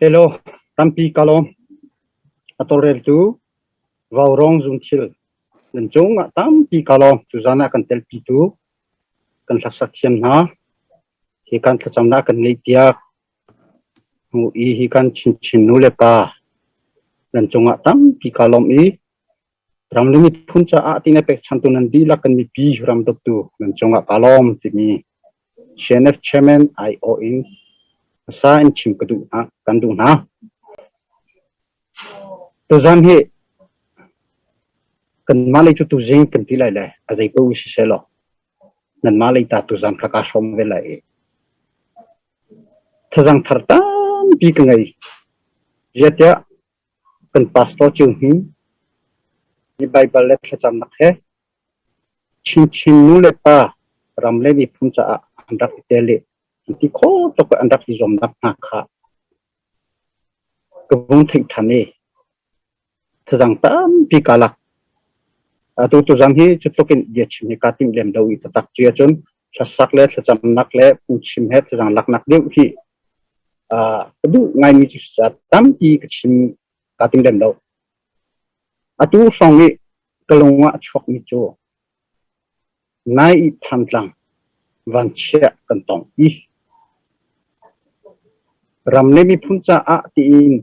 Hello, tampi ka lawm. A tawlreltu Vaurawng Zungthil nan cungah tampi ka lawm. Tuzan ah kan telpitu kan hlasak thiam hna. Hi kan thlacamnak kan ngeihpiak. Hnu i hi kan chinchin nu le pa nan cungah tampi ka lawm i ram le miphun caah ti na pekchantu nan dihlak kan mipi ram dawtu nan cungah ka lawm timi CNF chairman aiawh in hmasa in chim ka duh hna, kan duh hna. Tuzan hi kanmah lei cu tuzing kan ti lai le a zei paoh si seh law nanmah lei ta tuzan kha kaa hrawm ve lai i thazang thar tampi ka ngei. Ziatiah kan pastor cio hi Baibal le thlacamnak he Chinchin nu le pa ram le miphun caah an rak i tel i an ti khawh tuk i an rak i zuamnak hna kha ka vung theih ṭhan i thazang tampi kaa lak. Atu tuzan hi cu tluk in bia chim hi kaa timh lem lo i taktak cu ahcun hlasak le thlacamnak le phungchim he thazang laknak deuh hi ka duh ngaimi cu tampi ka chim kaa tim lem lo. Atu hrawng i ka lung ah a chuakmi cu nai i Thantlang vanchiah kan tong i ram le miphun caah tiin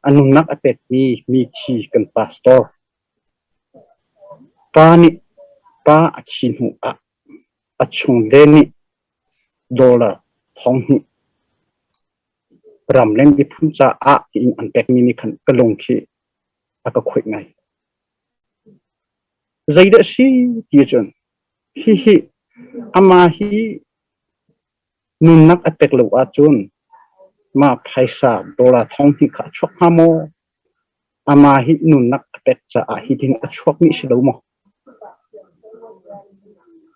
a nunnak a pekmi mithi kan pastor pa nih pa a thi hnu ah a chungle nih dollar 2000 ram le miphun caah tiin an pekmi nih khan ka lung khi a ka khuaih ngai. Zeidah a si ti ahcun hihi amah hi nunnak a pek lo ahcun mah phaisa dollar 2000 kha a chuak hnga maw? Amah hi nunnak a pek caah hitin a chuakmi a si lo maw?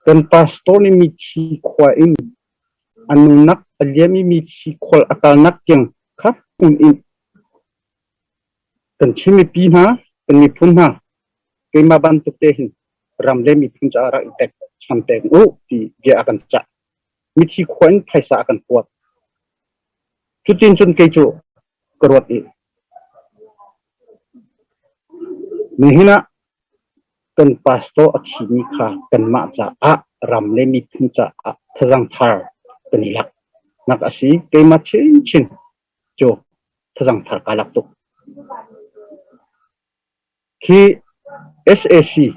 Kan pastor nih mithi khua in a nunnak a liam i mithi khual a kalnak tiang kha hmun in kan Chin mipi hna, kan miphun hna, keimah bantuk te hin ram le miphun caah rak i pek chan peng u ti bia a kan cah. Mithi khua in phaisa a kan kuat. Cutin cun kei cu ka ruat i nihin ah kan pastor a thimi kha kanmah caah ram le miphun caah thazang thar kan i lak nak a si. Keimah chinchin cu thazang thar kaa lak tuk. Khi sac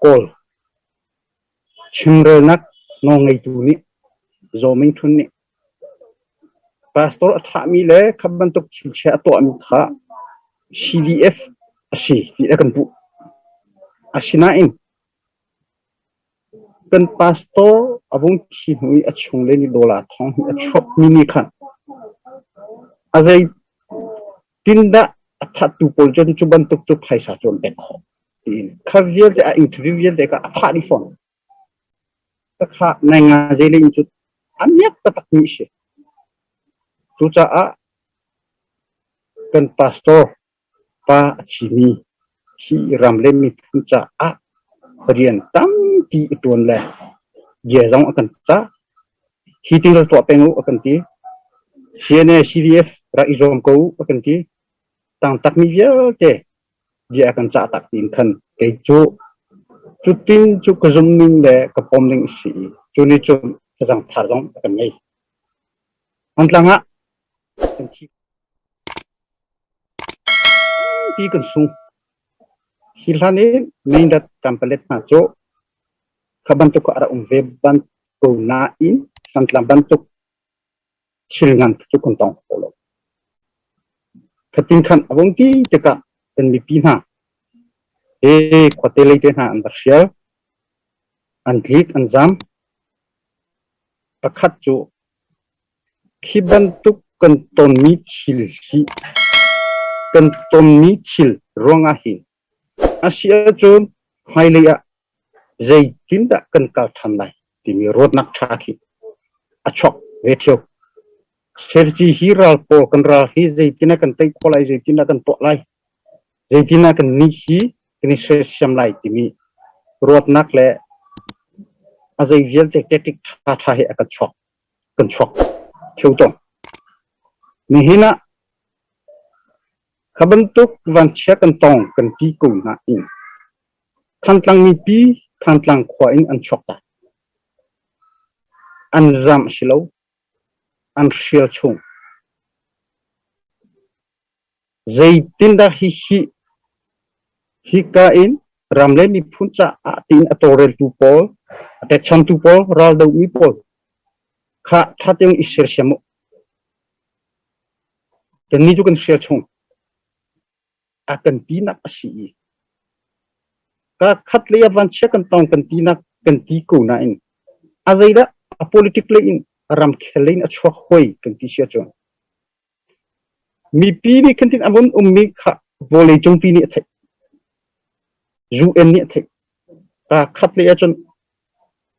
Kawl chimrelnak nawlngeitu nih Zaw Ming Htun nih pastor a thahmi le kha bantuk thilchia a tuahmi kha CDF a si ti a kan puh. Asinain kan pastor a vung thi hnu i a chungle nih dollar thong hi a chuakmi nih khan a zei tindah a thattu pawl cun cu bantuk cu phaisa cu an pek khawh tiin kha vialte a interview vialte kha a thah dih fawn. Kha nai nga zei in cu a miak taktak mi a si. Cucaah kan pastor pa a thimi hi ram le miphun caah rian tampi i ṭuan le bia zong a kan cah. Hi ting ral tuah peng u a kan ti. CNA, CDF rak i zuam ko u a kan ti. Tangtakmi vialte bia a kan cah tak tiin khan kei cu cutin cu ka zum ning le ka pom ning a si i cu nih cun thazaang thar zong a kan ngei. Thantlang ah kan thi tampi kan sung. Hi hlan i Mindat Kanpalet hna cu kha bantuk a rak um ve ban ko nain Thantlang bantuk thil ngan cu kan tong kho lo. Khatin khan a vung ti tikah kan mipi hna he khuate lei te hna an va hrial, an tlik, an zam. Pakhat cu khi bantuk kan tonmi thil hi kan tonmi thil ruangah hin a si ahcun hmailei ah zeitindah kan kal ṭhan lai timi ruatnak ṭha khi a chuak ve ṭheo. Strategy hi ral pawl kan ral hi zeitin ah kan tei khawh lai, zeitin ah kan tuah lai, zeitin ah kan nih hi kan i sersiam lai timi ruatnak le a zei vialte tactic ṭha ṭha hi a kan chuak kan chuak. Theu tong. Nihin ah kha bantuk vanchia kan tong kan ti ko nain Thantlang mipi Thantlang khua in an chuak ta. An zam a si lo. An hrial chung. Zeitindah hihi hika in ram le miphun caah tiin a tawlreltu pawl, a pekchantu pawl, raldomi pawl kha ṭha tein i sersiam u. Kannih cu kan hrial chung. A kan tinak a si i ka khat lei ah vanchia kan tong kan tinak kan ti ko nain a zeidah a politic lei in ramkhel lei in a chuak hoi kan ti si ahcun Mipi nih khan tin a vun ummi kha vawleicungpi nih a theih. UN nih a theih. Ka khat lei ahcun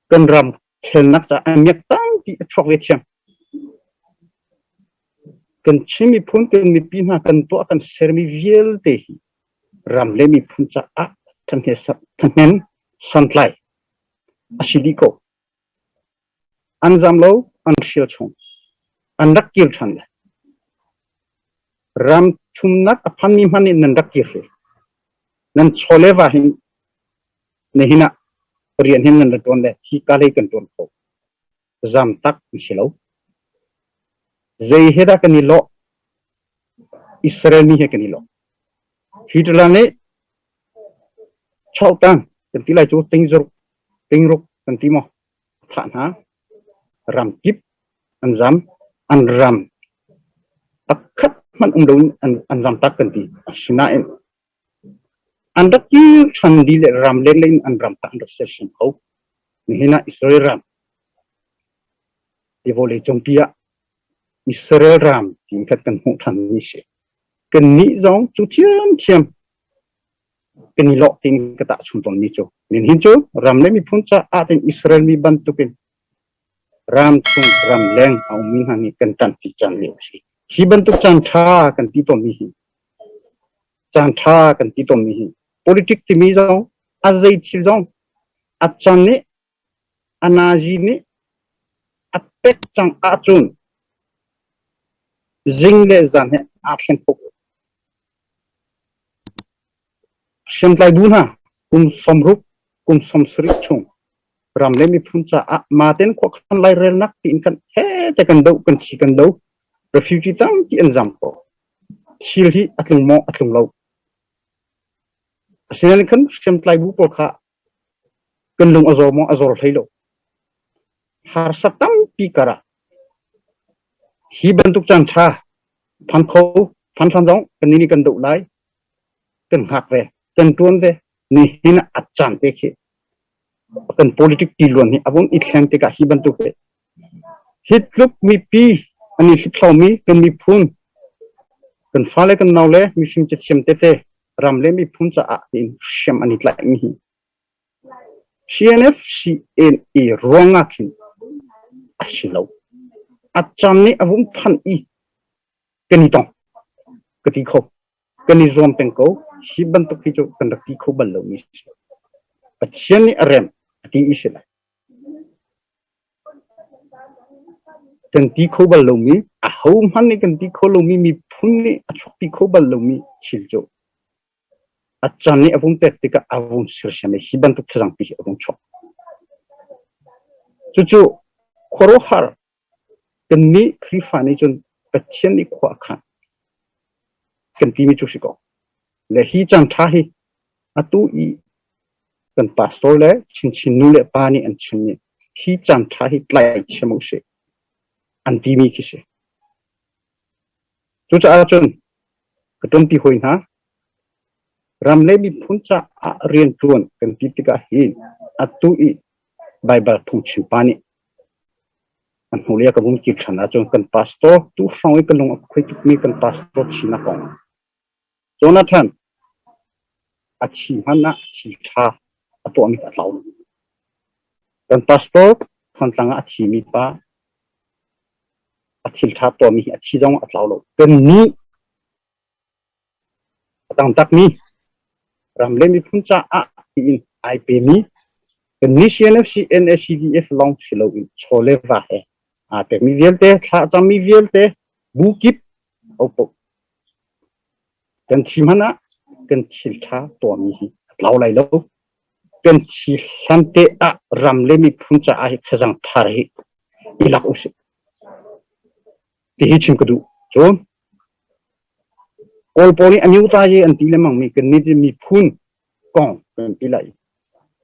kan ram khelnak caah a miak tampi a chuak ve thiam. Kan Chin miphun kan mipi hna kan tuah kan sermi vialte hi ram le miphun caah thahnem santlai a si dih ko. An zam lo, an hrial chung. An rak kir ṭhan lai. Ram thumnak a phanmi hmanh nih nan rak kir ve. Nan chaw le va hin nihin ah rian hin nan ra ṭuan le hi ka lei kan ṭuan kho. Zam tak an si lo. Zei he dah kan i lawh? Israel mi he kan i lawh. Hitler nih chawhtan kan ti lai cu tingzuruk tingruk kan ti maw? Thah hna. Ram kip an zam. An ram pakhat hmanh um loin an zam tak kan ti. Asinain an rak kir ṭhan dih le ram leng in an ram kha an rak sersiam kho. Nihin ah Israel ram hi vawlei cungpi ah Israel ram tiin khat kan hmuh ṭhan mi si. Kannih zong cu thiamthiam kan i lawh tiin ka tahchun tawnmi cu nihin cu ram le miphun caah tin Israel mi bantukin ram chung ram leng a ummi hna nih kan ṭanh ti caan lio a si. Hi bantuk caan ṭha kan ti tawnmi hi caan ṭha kan ti tawnmi hi politic timi zong a zei thil zong a caan nih a nazi nih a pek cang ahcun zing le zan he aa thleng kho. Hriamtlai bu hna kum 60 kum 70 chung ram le miphun caah maten khuakhan lairelnak tiin kan he te kan doh kan thi kan do refugee tampi an zam ko. Thil hi a tlung maw a tlung lo. Asinain khan hriamtlai bu pawl kha kan lung a zaw maw a zawr hlei lo. Harsa tampi karah hi bantuk caan ṭha phan kho phan hlan zong kan nih kan doh lai kan hngak ve kan ṭuan ve nihin a caan te khi kan politic tiluan hi a vung i thleng tikah hi bantuk hi hi tluk mipi an i hliphlomi kan miphun kan fale kan naule mifim cathiam tete ram le miphun caah tiin hriam an i tlaihmi hi CNF CNA ruangah khin a si lo. A caan nih a vung phanh i kan i tong ka ti kho. Kan i zuam peng ko. Hi bantuk hi cu kan rak ti kho bal lomi si. Pathian nih a rem a ti i si lai. Kan ti kho bal lomi, ahohmanh nih kan ti kho lomi miphun nih a chuakpi kho bal lomi thil cu a caan nih a vung pek tikah a vung sersiam i hi bantuk thazaangpi hi a vung chuak. Cucu khuaruahhar kannih Khrihfa nih cun Pathian nih khua a khan kan timi cu si ko. Le hi caan ṭha hi atu i kan pastor le chinchin nu le pa nih an chimmi hi caan ṭha hi tlai thiam u sih an timi khi si. Cucaah cun ka ṭumpi hawi hna ram le miphun caah rianṭuan kan ti tikah hin atu i Baibal phungchim pa nih a hnulei a ka vung kir ṭhan ahcun kan pastor tu hrawng i ka lung a khuai tukmi kan pastor thinak kong Jonathan a thi hmanh ah thil ṭha a tuahmi a tlau. Kan pastor Thantlang ah a thimi pa a thil ṭha tuahmi hi a thi zong a tlau lo. Kannih a tangtakmi ram le miphun caah tiin ai pemi kannih CNFC NACDF lawng si loin chaw le va he Aa pekmi vialte, thla a cammi vialte, bu kip opo kan thi hmanh ah kan thil ṭha tuahmi hi a tlau lai lo. Kan thi hlan te ah ram le miphun caah hi thazaang thar hi i lak usih. Ti hi chim ka duh. Cun Kawl pawl nih a myu ta ye an ti lengmang mi kan nih miphun kong kan ti lai.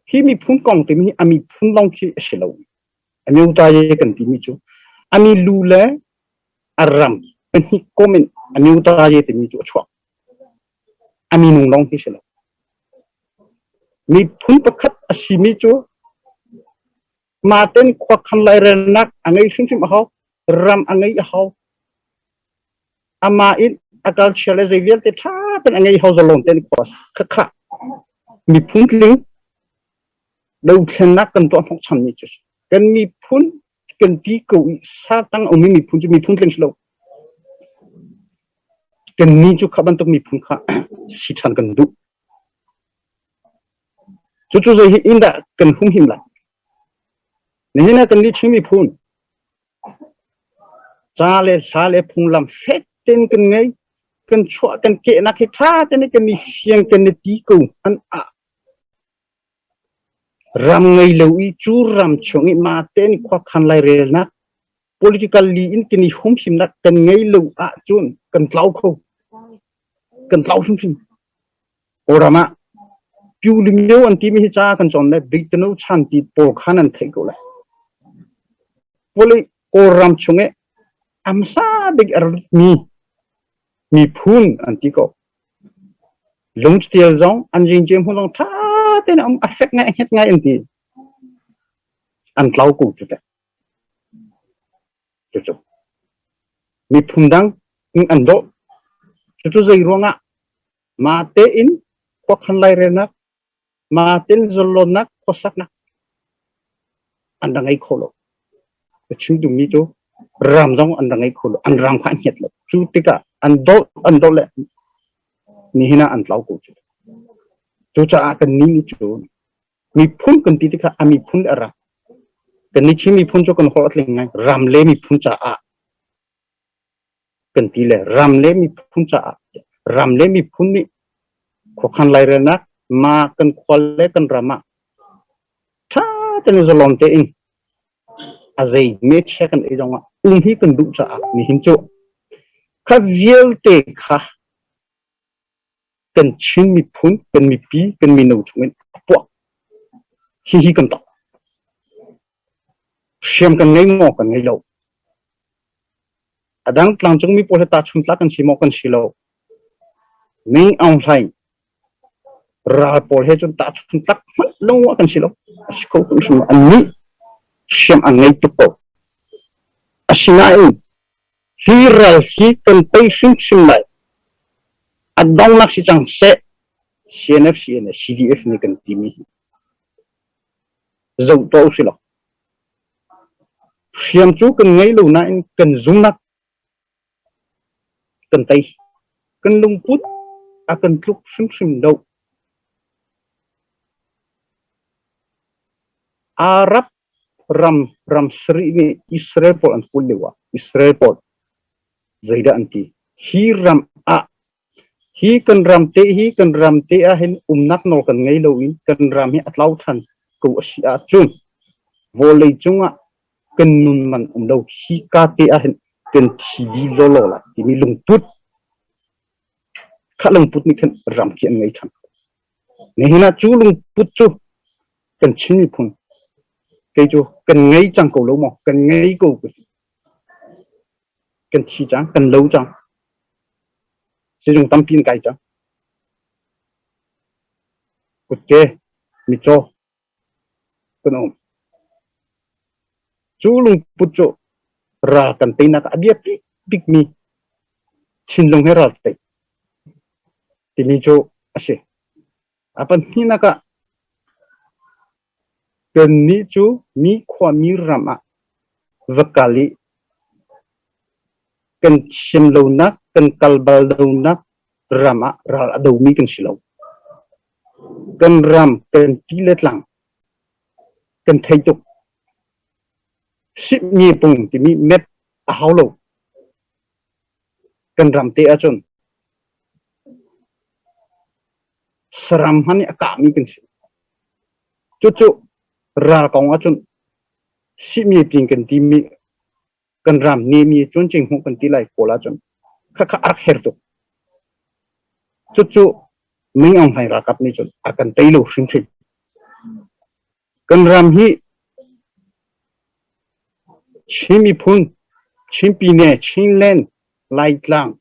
Hi miphun kong timi hi a miphun lawng khi a si lo. A myu ta ye kan timi cu a milu le a ram pahnih kom in a myu ta ye timi cu a chuak. A minung lawng khi si lo. Miphun pakhat a simi cu Mahten khuakhan lairelnak a ngei hrimhrim a hau. Ram a ngei a hau. Amah in a culture le zei vialte ṭha ten a ngei hau zalon ten khua khakha miphun tling dothlennak kan tuah hnawhchan mi cu kan miphun kan ti ko i sa tang a ummi miphun cu miphun tling si lo. Kan ni cu kha bantuk miphun kha si ṭhan kan duh. Cucu zei hi in dah kan humhim lai? Nihin ah kan nih Chin miphun ca le hla le phunglam fek tein kan ngei. Kan chuah kan kehnak hi ṭha tein kan i fiang kan i ti ko hmanh ah ram ngei lo i cu ram chung i mah tein khuakhan lairelnak political li in kan i humhimnak kan ngei lo ahcun kan tlau kho. Kan tlau hrimhrim. Kawlram ah Pyu Limyo an timi hi ca kan cawn le Big Chan ti pawl khan an theih ko lai. Vawlei Kawlram chung i a hmasa bik a mi miphun an ti ko. Lungtial zong an jingje hmun zong ṭha tein a um a fek ngai a hnget ngai an ti. An tlau ko cu teh. Cucu miphun dang an dawh. Cucu zei ruangah Mah tein khuakhan lairelnak, mah tein zalawnnak khuasaknak an ra ngei kho lo. Ka chim duhmi cu ram zong an ra ngei kho lo. An ram kha an hnget lo. Cu tikah an dolh an dolh le nihin ah an tlau ko cu. Cucaah kan nih nih cu miphun kan ti tikah a miphun le a ram. Kan nih Chin miphun cu kan holh a tling ngai. Ram le miphun caah kan ti le ram le miphun caah ram le miphun nih khuakhan lairelnak ma kan khua le kan ram ah ṭha tein zalon tein a zei me chia kan ei zongah um hi kan duh caah nihin cu kha vialte kha kan Chin miphun kan mipi kan mino chungin a puak hihi kan tong hriam kan ngei maw kan ngei lo A dang tlangcungmi pawl hi tahchun tlak kan si maw kan si lo. Ming Aung Hlaing ral pawl he cun tahchun tlak hmanh lo ah kan si lo. A si kho tuk hrim an nih hriam an ngei tuk ko. Asinain hi ral hi kan tei hrimhrim lai. A donghnak si cang seh CNF, CNA, CDF nih kan timi hi zoh tuah usih law Hriam cu kan ngei lo nain kan zumnak kan tei. Kan lungput a kan tluk hrimhrim lo. Arab ram ram sarih nih Israel pawl an kulh lio ah Israel pawl zeidah an ti? Hi ram ah Hi kan ram te hi kan ram te ah hin umnak nawl kan ngei lo i kan ram hi a tlau ṭhan ko a si ahcun vawlei cungah kan nun man um lo hi ka te ah hin kan thi dih lawlaw lai timi lungput kha lungput nih khan ram khi an ngei ṭhan. Nihin ah cu lungput cu kan Chin miphun kei cu kan ngei cang ko lo maw kan ngei ko kan thi cang kan lo cang Sizung tampi an kai cang. Kutke, mitcaw kan um. Cu lungput cu ral kan teinak ah a biapi bikmi thinlung he ral tei timi cu a si. A pahnihnak ah kannih cu mi khua mi ram ah va kal i kan thiam lonak, kan kal bal lonak ram ah ral a domi kan si lo. Kan ram, kan ti le tlang kan thei tuk. Sipmi pung timi map a hau lo. Kan ram te ahcun saram hmanh nih a kahmi kan si. Cucu ral kong ahcun sihmi ping kan timi kan ram nemi cuncing hmuh kan ti lai kawl ahcun khakha a rak her tuk. Cucu Ming Aung Hlaing ralkap nih cun a kan tei lo hrimhrim. Kan ram hi Chin miphun, Chin pine, Chinland, Laitlang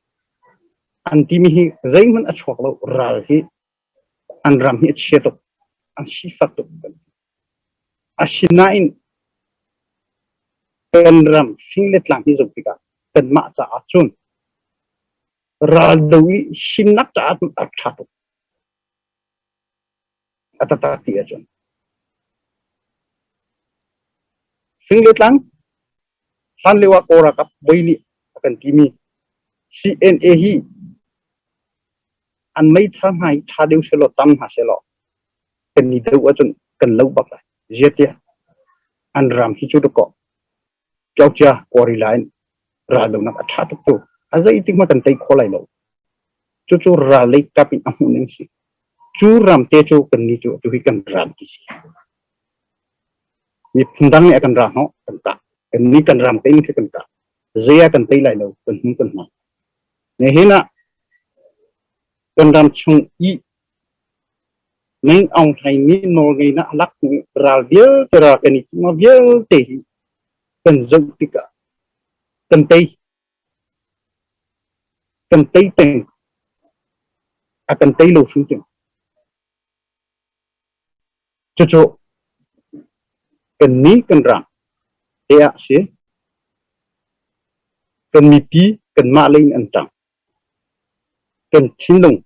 an timi hi zeihmanh a chuak lo. Ral hi an ram hi a chia tuk, an sifak tuk. Asinain kan ram fing le tlang hi zoh tikah kanmah caah cun ral do i himnak caah cun a rak ṭha tuk. A taktak ti ahcun. Fing le tlang hlan lio ah Kawl ralkap voi nih a kan timi CNA hi an meithal hna hi ṭha deuh sehlaw tam hna sehlaw kan ni deuh ahcun kan lo bak lai. Ziatiah an ram hi cu dakaw Georgia Gorilla in raldonak a ṭha tuk cu a zeitik hmanh kan tei kho lai lo. Cucu ral lei kap in a hmuh ning si. Cu ram te cu kan ni cu atu hi kan ram ti si. Miphun dang nih a kan ra hnawh kan kah. Kan ni kan ram te in khi kan kah. Zei ah kan tei lai lo kan hmu kan hma. Nihin ah kan ram chung i Meng Aung Hlaing nih nawlngeihnak a lak hnu ral vialte ral kan i tum vialte hi kan zoh tikah kan tei. Kan tei peng. A kan tei lo hrimhrim. Cucu kan ni kan ram te ah si. Kan mipi kanmah lei in an ṭang. Kan thinlung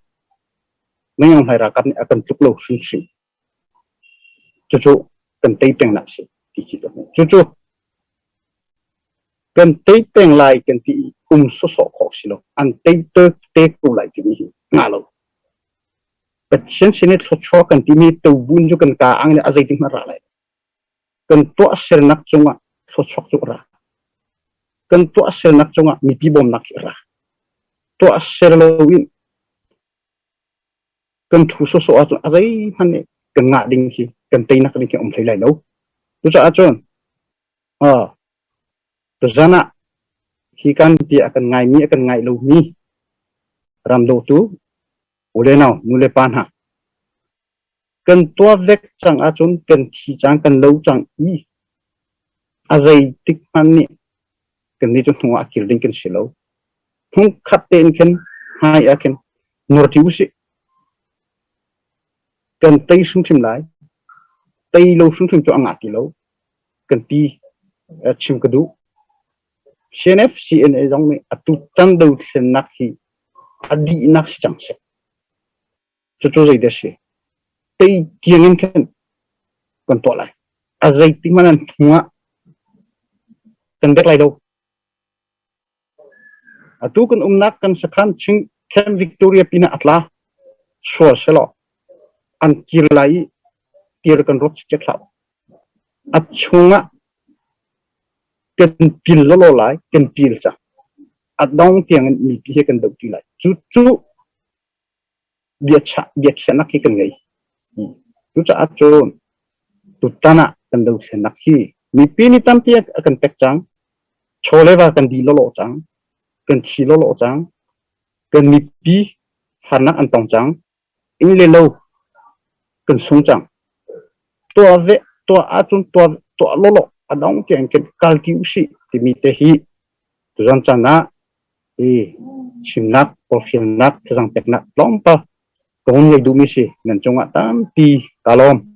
Meng Aung Hlaing ralkap nih a kan tluk lo hrimhrim. Cucu kan tei pengnak si ti khi ka hmuh. Cucu kan tei peng lai kan ti i um sawsawh khawh si lo. An tei te ko lai timi hi ngah lo. Pathian sin i thluachuah kan timi tobun cu kan ka ang le a zeitik hmanh ra lai. Kan tuahsernak cungah thluachuak cu a ra. Kan tuahsernak cungah mipi bawmnak hi a ra. Tuahser loin kan ṭhu sawsawh ahcun a zeihmanh nih kan ngah ding khi kan teinak ding khi a um hlei lai lo. Cucaah cun tuzan ah hi kan ti a kan ngaimi a kan ngai lomi ram dawtu u le nau nu le pa hna kan tuah vek cang ahcun kan thi cang kan lo cang i a zeitik hmanh nih kan nih cu hnu ah kir ding kan si lo. Hmungkhat tein khin hmai ah khin nur ṭi usih. Kan tei hrimhrim lai. Tei lo hrimhrim cu a ngah ti lo. Kan ti chim ka duh. CNF CNA zong nih atu tan dothlennak hi a dihnak si cang seh. Cucu zeidah si? Tei tiang in khin kan tuah lai. A zeitik hmanh an hnu ah kan bek lai lo. Atu kan umnak kan sakhan ching Camp Victoria pinah a tla. Sual selaw an kir lai i tir kan ruat cikcek hlah. A chungah kan pil lawlaw lai, kan pil cang. A dong tiang in mipi he kan doh ti lai. Cu cu biachahnak hi kan ngei. Cucaah cun tutan ah kan dothlennak hi mipi nih tampi a kan pek cang. Chaw le va kan di lawlaw cang. Kan thi lawlaw cang. Kan mipi harnak an tong cang. Inn le lo kan sung cang. Tuah ve tuah ahcun tuah tuah lawlaw a dong tiang kan kalti usih timi te hi tuzan caan ah i chimnak forhfialnak thazaang peknak tlawmpal ka hun ngei duhmi si nan cungah tampi ka lawm.